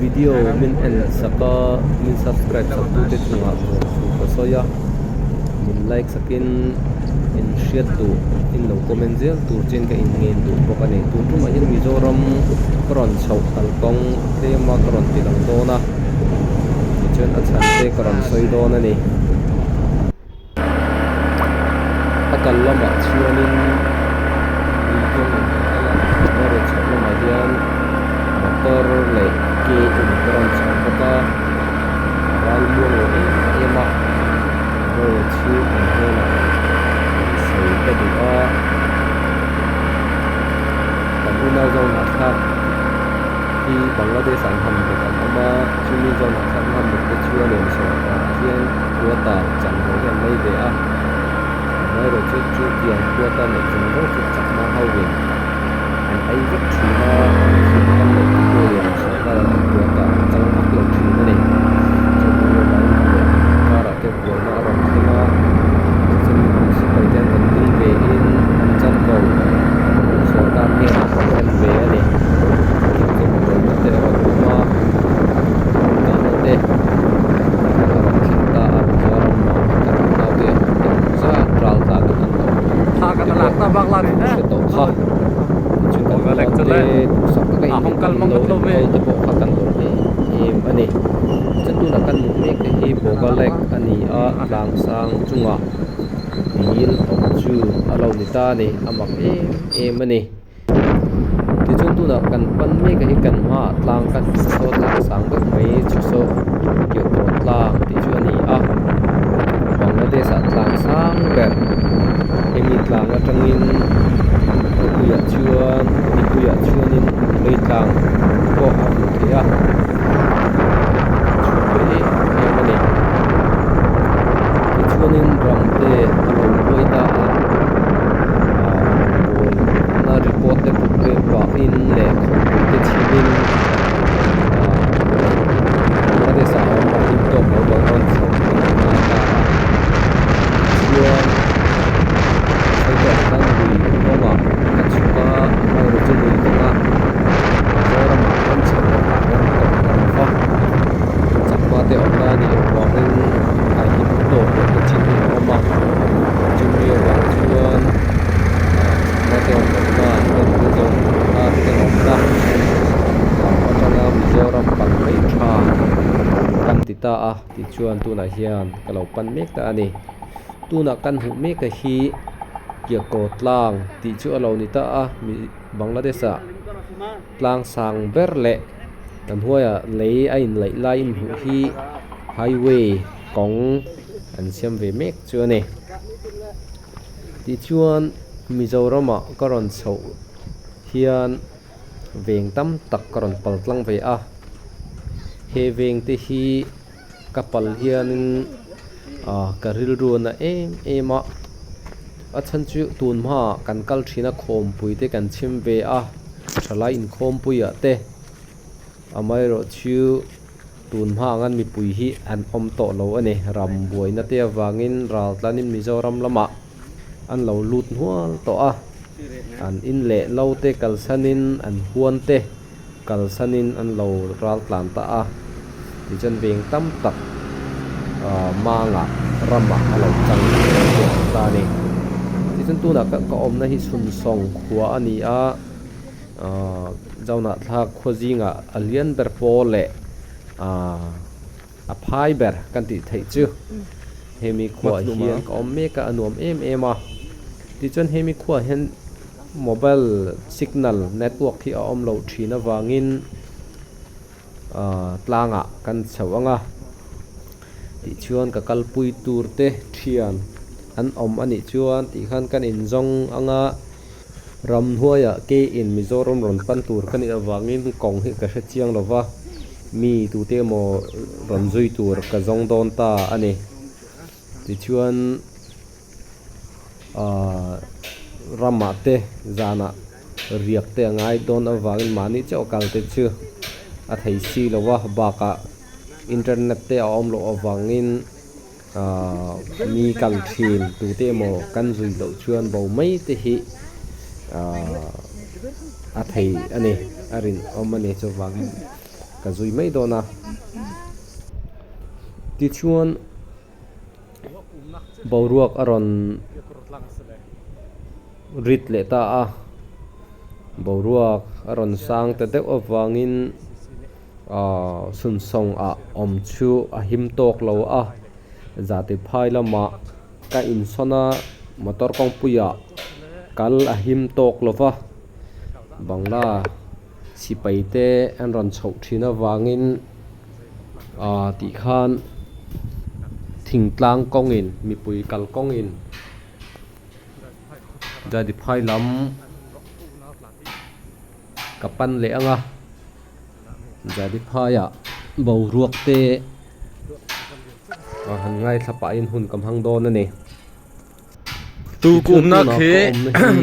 Video min en sak a, min subscribe sak tute chungah lawmthu ka sawi a, min like sakin in hriat duh in lo comment zel tur chin ka inngen duh bawk a ni. Tun tumah hian Mizoram ka rawn chhoh kalkawng tlem a ka rawn ti lang dawn a, tichuan a chhan te ka rawn sawi dawn a ni. A kal lamah chuanin lui kawng in kan kal a amaherawhchu chhak lamah hian motor leh ke in ka rawn chho bawk a a ral muang lo em em a amaherawhchu an hnenah rawn sawi ka duh a kan unau zawnah thlak hi Bangladesh ah an han bawk an awm a chumi zawnah thlak an han bawk te chuanin sawrkar ah hian quota chanvo hi an nei ve a amaherawhchu chu tiang quota neih zawng zawng chu chakma ho in an ei vek thin a thingkam leh te pawhin sawrkar ah hian quota an chang vak lo thin a ni chumi avangin hmuh karah te buaina a rawn thleng a tichuan mipui sipai te an rawn ding ve in an chanvo sawrkar hnenah an thlen ve a ni chutiang chuan buaina te a rawn awm a inkahna te a rawn thleng ta a Mizoram ah kan naute eng zat ral tlan in an lo awm te pawh hre tawh kha tichuan kan naute duhsak taka in lo enkawl te pawh kha kan lawm em em a ni chuan tunah kan hmuh mek te hi Boga Lake a ni a tlang sang chungah dil awm chu a lo ni ta a ni a mak em em a ni. Tichuan tunah kan pan mek a hi kan hmaah tlang kan hmu saw tlang sang deuh mai chu saw Keukaw tlang tih chu a ni a Bangladesh ah tlang sang ber hemi tlang atangin khawpuiah chuan mipuiah chuanin lei tlang pawh a hmuh theih a chhuah ve em em a ni tichuanin ram te a lo buai ta a. Ahh rawngbawlna report te prepare pahin leh khawpui te chhimin ahh Bangladesh ah a awm a him tawk lo bang rawn chho a lo ngai ta a tichuan sawi tawh ang khan lui kawngah ka chhuk a amaherawhchu chu lui kawnga Mizoram ah rawn chho erawh a rem tawh ta lo va chakma te awmna a nih avangin a him tawk loh na chin hi a awm a. Chumi avang chuan ah chakma te awm lohna ten Mizo te awmna lam atanga Mizoram pan mai tha kan ti ta a tichuan tunah hian ka lo pan mek ta a ni. Tunah kan hmuh mek a hi Kiakaw tlang tih chu a lo ni ta a Bangladesh ah tlang sang ber leh kan hnuaiah lei a inlaih lai inhmuh hi highway kawng an siam ve mek chu a ni. Tichuan Mizoramah ka rawn chhoh hian veng tam tak ka rawn pal tlang ve a, he veng te hi ka pal hianin ah ka rilru a na em em a, a chhan chu tun hmaah kan kal thin a khawmpui te kan chhim ve a, thalai inkhawmpuiah te amaherawhchu. Tun hma angan mipui hi an awm tawh lo a ni. Ram buaina te avangin raltlanin Mizoram lamah an lo lut hnual tawh a. An in leh lo te kalsanin an huan te kalsanin an lo raltlan ta a. Tichuan veng tam tak mangah ramah a lo chang ta a ni. Tichuan tunah ka awmna hi Chhunsawng khua a ni a. Ahh Zaunah thlak khua zingah a lian ber pawl leh ahh a phai ber kan tih theih chu hemi khuaah hian ka awm mek a a nuam em em a tichuan hemi khuaah hian mobile signal network hi a awm loh thin avangin ahh tlangah kan chho ang a tichuan ka kalpui tur te thian an awm a nih chuan tih khan kan inzawng ang a. Ramhnuaiah keiin Mizoram rawn pan tur ka nih avangin kawng hi ka hre chiang lo va, mi tute emaw rawn zui tur ka zawng dawn ta a ni. Tichuan aah ramah te zanah riak te a ngai dawn avangin mahni chauh kal te chu a thei si lo va, bakah internet te a awm loh avangin. Ahh mi kal thin tute emaw kan zui loh chuan bo mai te hi ahh a thei a ni a rinawm a ni chuvangin. ka zui mai dawn a. Tichuan boruak a rawn rit leh ta a, boruak a rawn sang ta deuh avangin ahh sunsawng ah awm chu a him tawk lo a, zahte phai lamah ka insawn a motor kawngpuiah kal a him tawk lo va, Bangla sipai te an rawn chhoh thin avangin ahh tih khan thingtlang kawngin mipui kal kawngin Dadiphai lam ka pan leh ang a Dadiphaiah boruak te a han ngaithla pahin hun ka hmang dawn a ni. Tu kumna khi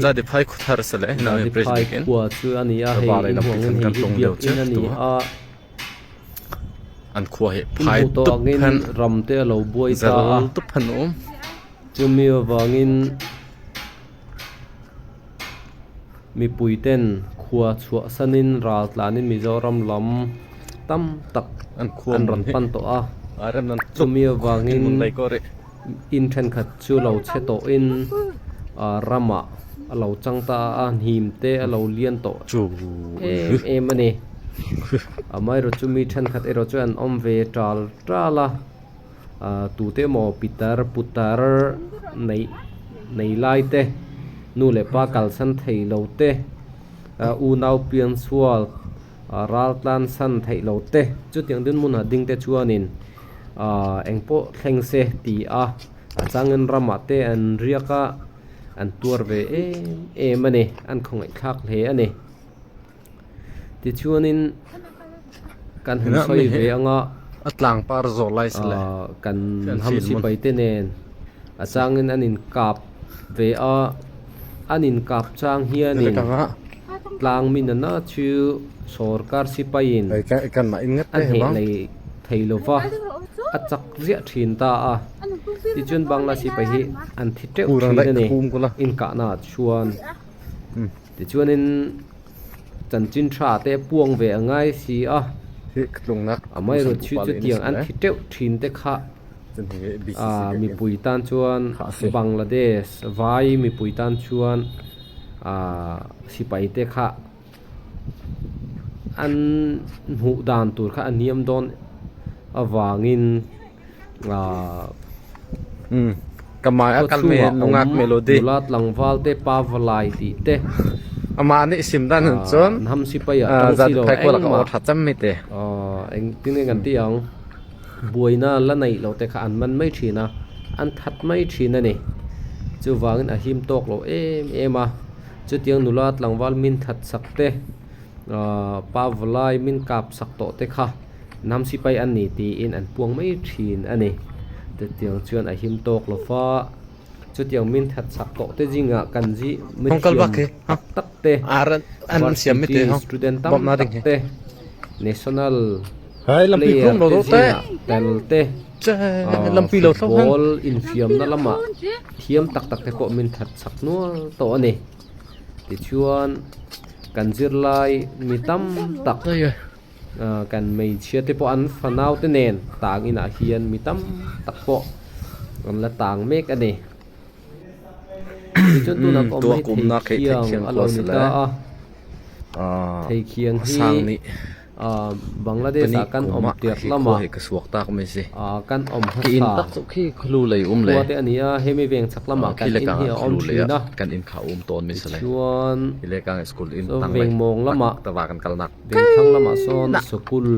Dadiphai khuthar sa leh Dadiphai khua chu a ni a hei inhuangin hei hi biakin a ni a. An khua hi phai tup angin ram te a lo buai ta a tup han awm. Chumi avangin mipui ten khua chhuah sanin ral tlanin Mizoram lam tam tak an rawn pan tawh a. Chumi avangin in thenkhat chu lo chhe tawhin ramah a lo chang ta a, hnim te a lo lian tawh em em a ni. Amaherawhchu mi thenkhat erawh chu an awm ve tal tal a, tute emaw pitar putar neih nei lai te nu leh pa kalsan thei lo te unau piansual ral tlansan theih lo te chutiang dinhmunah ding te chuanin Ahh engpawh thleng se ti a, a changin ramah te an riak a, an tuar ve em em a ni, an khawngaihthlak hle a ni. Tichuanin kan han sawi ve ang a, a tlang par zawh lai se le ahh kan ham sipai te nen a changin an inkap ve a, an inkap chang hianin tlang min a na chu sawrkar sipaiin a hneh lei thei lo va, a chak ziah thin ta a. Tichuan Bangla sipai hi an thi teuh thin a ni, inkahnaah chuan. Tichuanin chanchin tha te puang ve a ngai si a, amaherawhchu chu chutiang an thi teuh thin te kha mipui tan chuan Bangladesh vai mipui tan chuan sipai te kha. An hmuh dan tur kha a hniam dawn avangin ahh ka khawchhungah awm nula tlangval te pa valai tih te ahh an ham sipai ah tang si lo engmah ahh engtin nge kan tih ang buaina la neih loh te kha an man mai thin a an that mai thin a ni chuvangin a him tawk lo em em a. Chutiang nula tlangval min that sak te, ahh pa valai min kap sak tawh te kha hnam sipai an ni tiin an puang mai thin a ni. Chutiang chuan a him tawk lo va, chutiang min that sak tawh te zingah kan zi mithiam tak tak te, varsity student tam tak te, national player te zingah tel te, ahh football infiamna lamah thiam tak tak te pawh min that chak nual tawh a ni. Tichuan kan zirlai mi tam tak ah kan hmeichhia te pawh an fanau te nen tang inah hian mi tam tak pawh an la tang mek a ni. Tichuan tunah ka awm hi thei khiang a lo ni ta a, thei khiang hi. Ahh Bangladesh ah kan awm tirh lamah ahh kan awm hmasa khua te a ni a hemi veng chhak lamah kan in hi a awm thin a tichuan saw veng mawng lamah veng thlang lamah sawn sukul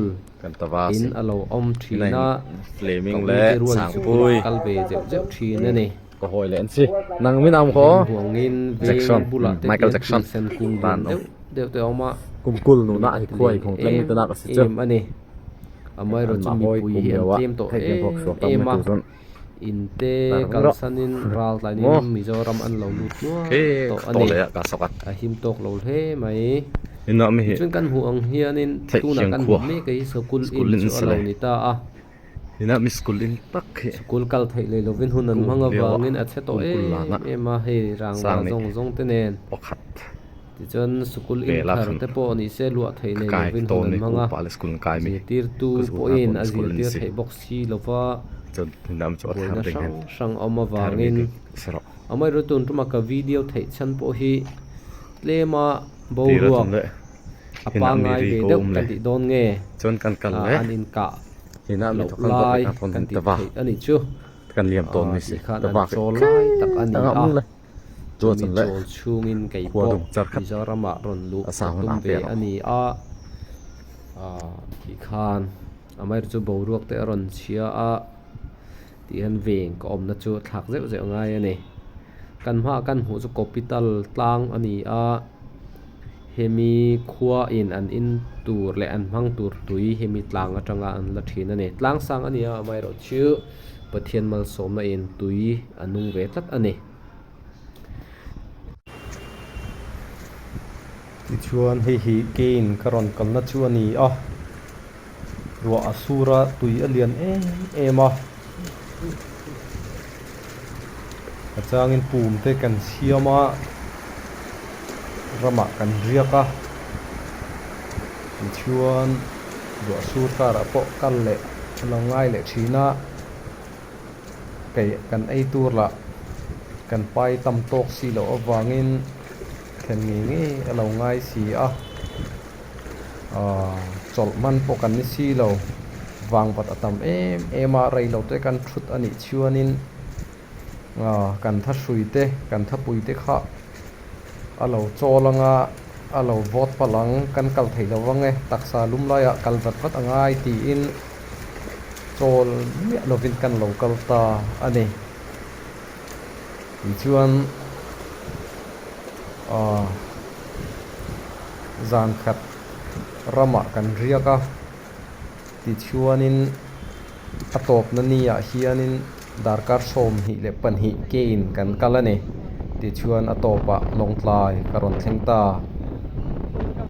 in a lo awm thin a ka ui te rual sukul ah kal ve zeuh zeuh thin a ni. Enghuangin veng bulah te hian thilsen kung lian deuh deuh te a awm a em em a ni amaherawhchu chu mipui hi an tlem tawh em em a in te kalsanin ral tlanin Mizoram an lo lut nual tawh a ni a him tawk lo hle mai tichuan kan hmuh ang hianin tunah kan hmuh mek a hi sikul in chu a lo ni ta a. Sikul kal theih leh lovin hun an hmang avangin a chhe tawh em em a, hei rangva zawng zawng te nen. Tichuan sikul Vela inthar khan te pawh ni se luah theih ka nei kai lovin hun tawn an mi hmang a, upa le school an kai mi zirtirtu ka zul hna pawhin pawh a school an zirtir si theih bawk si lova chuan nam chu a thar buaina ding hrang hian hrang a awm thar mi avangin te sarawh amaherawhchu tun tuma ka video theih chhan pawh hi tlema tira boruak chun le a hinah mi pangngai ri ve ko deuh awm kan le tih dawn nge chuan kan kal ah le an inkah hinah mi loh thawk an dawt lai leh ka thawn kan hin tih ta va theih a nih chu. kan liam tawn Ah mi si tih khan ta an va chawl lai tak a ni tanga a, awm le chuan chumi chun le chawl chhungin kei khua pawh dung char khat Mizoramah rawn luh a ka sa hun tum a ve pe rawh a ni a, ah tih khan amaherawhchu chu boruak te a rawn chhia a tih hian veng ka awmna chu a thlak zeuh zeuh ngai a ni. Kan hmaah kan hmuh chu Kopital tlang a ni a. Hemi khua in an in tur leh an hmang tur tui hemi tlang atanga an la thin a ni. Tlang sang a ni a, amaherawhchu Pathian malsawmna in tui a nung ve tlat a ni. Tichuan hei hi kein ka rawn kalna chu a ni a, ruah a sur a, tui a lian em em a, a changin pum te kan siam a, ramah kan riak a, tichuan ruah sur karah pawh kal leh a lo ngai leh thin a, kei kan ei tur lah kan pai tam tawk si loh avangin thlen ngei ngei a lo ngai si a, aaa chawlh hman pawh kan ni si lo, vang vat a tam em em a, rei lo te kan thut a nih chuanin aaa kan thahrui te kan thapui te kha a lo chawl ang a, a lo vawt palh ang, kan kal thei lo vang e, taksa lum laiah kal vat vat a ngai tiin chawl miah lovin kan lo kal ta a ni. Tichuan aaa zan khat ramah kan riak a, tichuanin a tawpna niah hianin darkar 22 kein kan kal a ni. Tichuan a tawpah Lawngtlai ka rawn thleng ta.